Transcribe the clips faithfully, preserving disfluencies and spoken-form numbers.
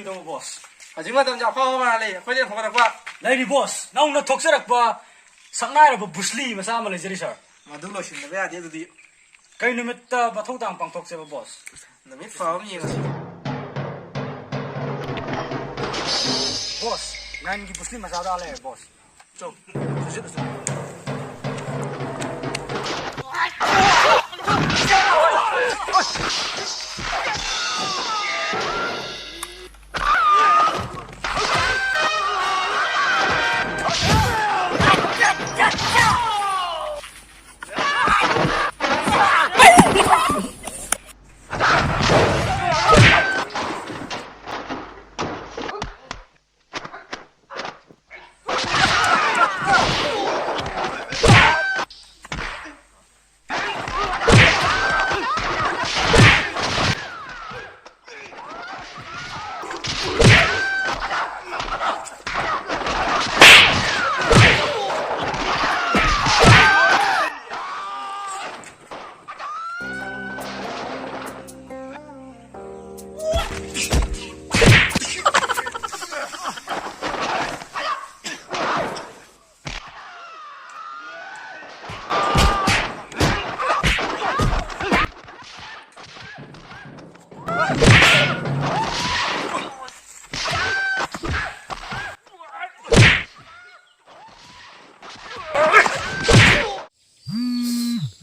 ꯌꯦꯡꯉꯨ, ꯕꯣꯁ꯫ ꯍꯧꯖꯤꯛ ꯃꯇꯝꯁꯦ ꯑꯐꯥꯎꯕ ꯃꯥꯜꯂꯦ, ꯑꯩꯈꯣꯏꯗꯩ ꯍꯧꯒꯠꯂꯛꯄ꯫ ꯂꯩꯔꯤ, ꯕꯣꯁ꯫ ꯅꯧꯅ ꯊꯣꯛꯆꯔꯛꯄ ꯁꯛꯅꯥꯏꯔꯕ ꯕ꯭ꯔꯨꯁꯂꯤ ꯃꯆꯥ ꯑꯃ ꯂꯩꯖꯔꯤ, ꯁꯥꯔ꯫ ꯃꯗꯨ ꯂꯣꯏꯁꯤꯟꯗꯕ ꯌꯥꯗꯦ, ꯑꯗꯨꯗꯤ꯫ ꯀꯩ ꯅꯨꯃꯤꯠꯇ ꯃꯊꯧꯗꯥꯡ ꯄꯥꯡꯊꯣꯛꯁꯦꯕ, ꯕꯣꯁ? ꯅꯨꯃꯤꯠ ꯐꯕ ꯑꯃ ꯌꯦꯡꯉꯁꯤ꯫ ꯕꯣꯁ, ꯅꯥꯏꯟꯒꯤ ꯕ꯭ꯔꯨꯁꯂꯤ ꯃꯆꯥꯗꯣ ꯑꯥ ꯂꯩꯔꯦ, ꯕꯣꯁ꯫ ꯆꯣ, ꯆꯠꯂꯁꯤ꯫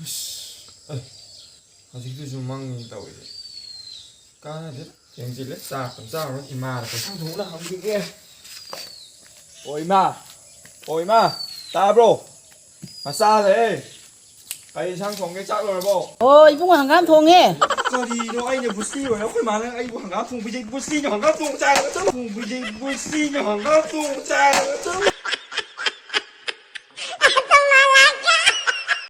ꯑꯁ, ꯑꯦ, ꯍꯧꯖꯤꯛꯇꯨꯁꯨ ꯃꯪꯉꯤ ꯇꯧꯔꯤꯁꯦ꯫ ꯀꯥꯟꯅꯗꯦ, ꯊꯦꯡꯖꯤꯜꯂꯦ, ꯆꯥꯛ ꯑꯗꯨꯝ ꯆꯥꯔꯨꯔ ꯏꯃꯥꯗ ꯀꯩꯁꯥꯡ ꯊꯣꯡꯅ ꯍꯪꯈꯤꯒꯦ꯫ ꯑꯣ ꯏꯃꯥ, ꯑꯣ ꯏꯃꯥ, ꯇꯥꯕ꯭ꯔꯣ? ꯃꯆꯥ ꯂꯩ꯫ ꯀꯔꯤ ꯏꯟꯁꯥꯡ ꯊꯣꯡꯒꯦ? ꯆꯥꯛ ꯂꯣꯏꯔꯕꯣ? ꯑꯣ, ꯏꯕꯨꯡꯉꯣ ꯍꯪꯒꯥꯝ ꯊꯣꯡꯉꯦ꯫ ꯀꯔꯤꯅꯣ, ꯑꯩꯅ ꯕꯨꯁꯇꯤ ꯑꯣꯏꯔ ꯑꯩꯈꯣꯏ ꯃꯥꯅ ꯑꯩꯕꯨ ꯍꯪꯒꯥꯝ ꯊꯣꯡꯕꯤꯖꯩ? ꯕꯨꯁꯇꯤꯅ ꯍꯪꯒꯥꯝ ꯊꯣꯡꯕ ꯆꯥꯏꯔꯒ ꯆꯠꯂꯨ꯫ ꯊꯣꯡꯕꯤꯖꯩ, ꯕꯨꯁꯇꯤꯅ ꯍꯪꯒꯥꯝ ꯊꯣꯡꯕ ꯆꯥꯏꯔꯒ ꯆꯠꯂꯨ꯫